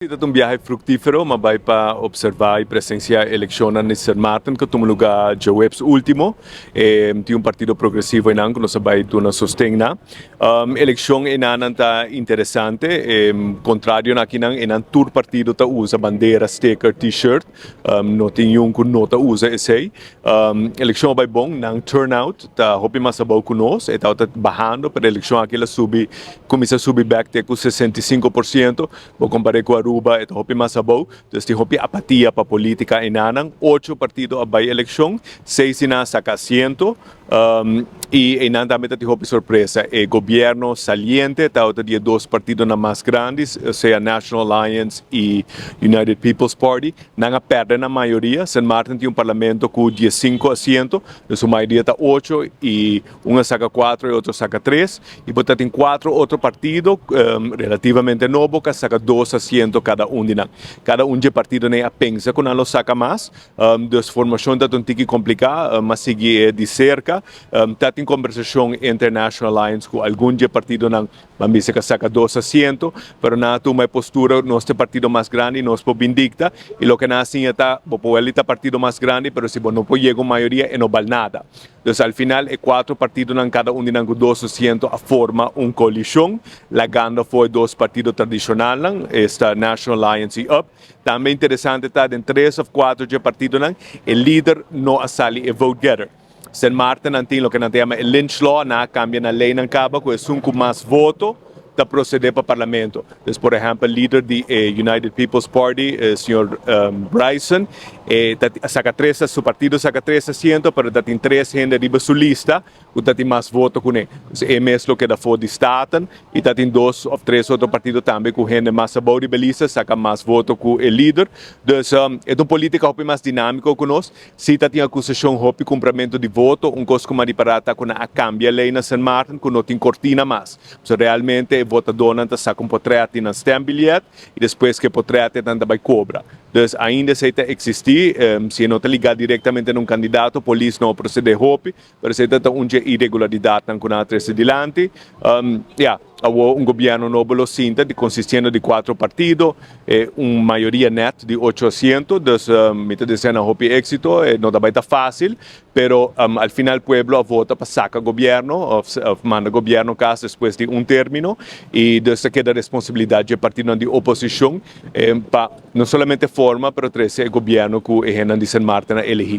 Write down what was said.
Ta un biahe fruktífero, m'a bai pa opservá i presensiá e elekshonnan di Sint Maarten ku a tuma lugá djaweps último. Tin un partido progresivo einan ku nos a bai duna sosten na. Elekshon einanan ta interesante, kontrario na akinan, einan tur partido ta usa bandera, sticker, T-shirt. No tin yun ku no ta usa esei. Elekshon a bai bon, nan turnout ta hopi mas abou ku nos, e tabata bahando, pero elekshon aki el a subi, kuminsá subi bèk te ku 65%. Bo kompar'é ku Aruba e ta hopi mas abou, dus tin hopi apatia pa politika einanan. Ocho partido a bai elekshon, seis di nan a saka asiento i einan tambe ta tin hopi sorpresa. E gobierno saliente tabata di e dos partidonan mas grandi, sea National Alliance i United People's Party. Nan a pèrdè nan mayoria. Sint Maarten tin un parlamento ku diesinku asiento, dus su mayoria ta ocho i Un a saka kuatro e otro a saka tres i bo ta tin kuatro otro partido relativamente nobo ku a saka dos asiento kada un di nan. Kada un dje partidonan a pensa ku nan lo saka mas, dus formashon ta un tiki kompliká, mas sigui e di serka. Ta tin kombersashon entre National Alliance ku algun dje partidonan Ban bisa ku a saka dos asiento, pero nan a tuma e postura, nos ta e partido mas grandi, nos por bin dikta, i loke nan a siña ta, bo por wèl ta partido mas grandi, pero si bo no por yega un mayoria, e no bal nada. Dus al final e kuatro partidonan, kada un di nan ku dos asiento, a forma un koalishon, lagando afó e dos partido tradishonalnan, esta National Alliance i up. Tambe interesante ta, den tres òf kuatro dje partidonan, e lider no a sali e vote getter. Sint Maarten nan tin loke nan ta yama e Lynch Law, nan a kambia nan leinan kaba ku esun ku mas voto ta prosede pa parlamento. Dus por ehèmpel lider di e United People's Party, señor Bryson, e ta saka tres, su partido saka tres asiento pero ta tin tres hende riba su lista ku ta tin mas voto kuné. Dus e mes lo keda for di Staten i ta tin dos òf tres otro partido tambe ku hende mas abou riba e lista saka mas voto ku e lider. Dus e ta un politika hopi mas dinámiko ku nos. Si ta tin akusashon hopi kumpramentu di voto, un kos ku m'a ripará ta ku nan a kambia lei na Sint Maarten ku no tin kortina mas. Pasobra realmente e votadónan ta saka un potrèt di nan stembiljet i despues ku e potrèt e nan ta bai kobra. Dus ainda esei ta eksistí. Si e no ta ligá direktamente na un kandidato, polis no a prosedé hopi. Pero esei ta ta un dje iregularidatnan ku nan a trese dilanti. Ya, awor un gobièrnu nobo lo sinta di konsistiendo di kuatro partido, e un mayoria nèt di ocho asiento. Dus mi ta desea nan hopi éksito. E no ta bai ta fásil, pero al final pueblo a vota pa saka gobièrnu òf manda gobièrnu kas despues di un término. I dus ta keda responsabilidat dje partidonan di oposishon pa no solamente forma pero trese e gobièrnu ku e hendenan di Sint Maarten a elegí.